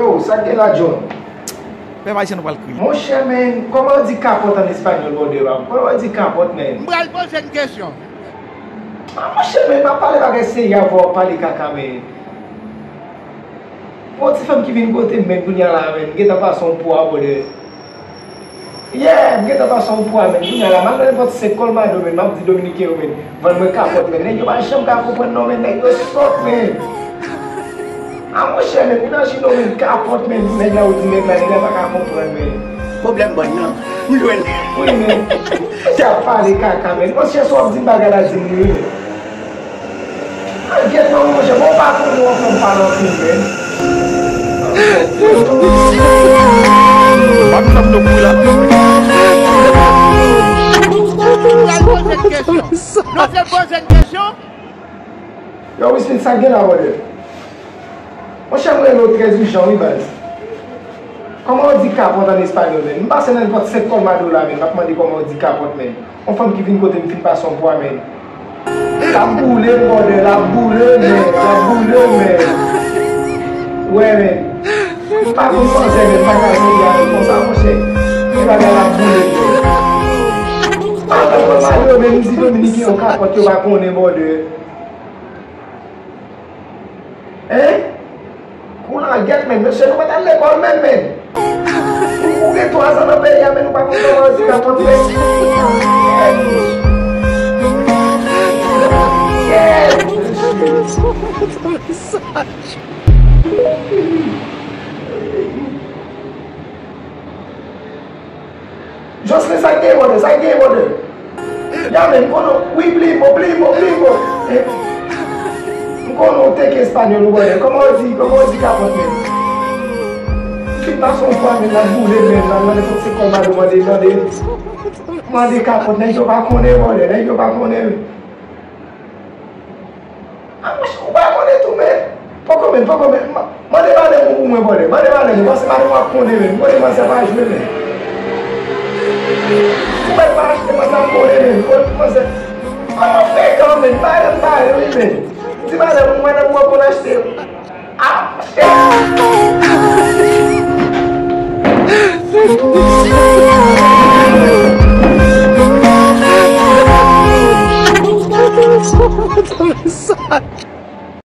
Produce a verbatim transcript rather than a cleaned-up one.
Yo, sa k gen la, John? Pèp ayisyen, nou pral kriye. Monchè, men, kòman yo di kapòt an espanyòl, brother, pa m? Kòman yo di kapòt, men? M pral poze n kesyon. Ah, monchè, men, m ap pale bagay serye avè w, w ap pale kaka, men. Bon, ti fanm ki vin kote m, men, kounye a la, men, m gentan pase yon pwa, brother. Yeah, m gentan pase yon pwa, men. Kounye a la, m al nan nenpòt senk Colmado, men, m ap di dominiken yo, men, vann mwen kapòt, men. Nèg yo pa janm ka konprann, non, men. Nèg yo sòt, men. Ah, monchè, men, imajine w, men, kapòt, men, nèg la, ou di nèg la, nèg la pa ka konprann, men. Pwoblèm bòn nan. M jwenn. Wi, men. Misye ap pale kaka, men. Monchè, sa w ap di m bagay la, di m li, men. Alyèt non, monchè, bon, w pa konnen w anfòm pale anpil, men. Pa t nan do kouri la. Pral poze n kesyon. Nou te poze n kesyon? Yo, Wismith, sa k gen la, brother? Monchè, m rele w trè ijan, wi, baz. Kòman yo di kapòt an espanyòl, men? M pase nan nenpòt senk Colmado la, men, m ap mande kòman yo di kapòt, men. Yon fanm ki vin kote m fin pase yon pwa, men. L ap boule m, brother, l ap boule m, men, l ap boule m, men. Wè, men. M pa konn manzè, men, m pa ka jwenn avè l konsa, monchè. Men bagay la ap boule m, men. Pa konn manzè, men, m di dominiken yo kapòt, yo pa konnen, brother. Hein? Kou la gèt, men, mesye, nou pa t al lekòl menm, men. Ou, ou gen twa zan nan peyi a, men nou pa konn kòman yo di kapòt, men. Gèt, mesye. Jocelyn, sa k gen, brother? Sa k gen, brother? Ya, men, m konnen w. Wi, primo, primo, primo. Eh, m konnen w teke espanyòl, ou, brother. Kòman w di, kòman w di kapòt, men? M fin pase yon fwa, men, l ap boule, men, l ap mande kot se kòmando, mande, mande. Mande kapòt, nèg yo pa konnen, brother. Nèg yo pa konnen. Ah, monchè, ou pa konnen tou, men. Poko, men, poko, men. Ma-, mande madam ou pou mwen, brother. Mande madam ou, paske madam ou ap konnen, men. M konnen manzè pa jwe, men. Ou mèt pa achte, manzè ap konnen, men. Konnen manzè. Ah, mwen frekan, men. Madam pa yo, wi, men. Di madam ou, madam ou ap konn achte. Ah, monchè.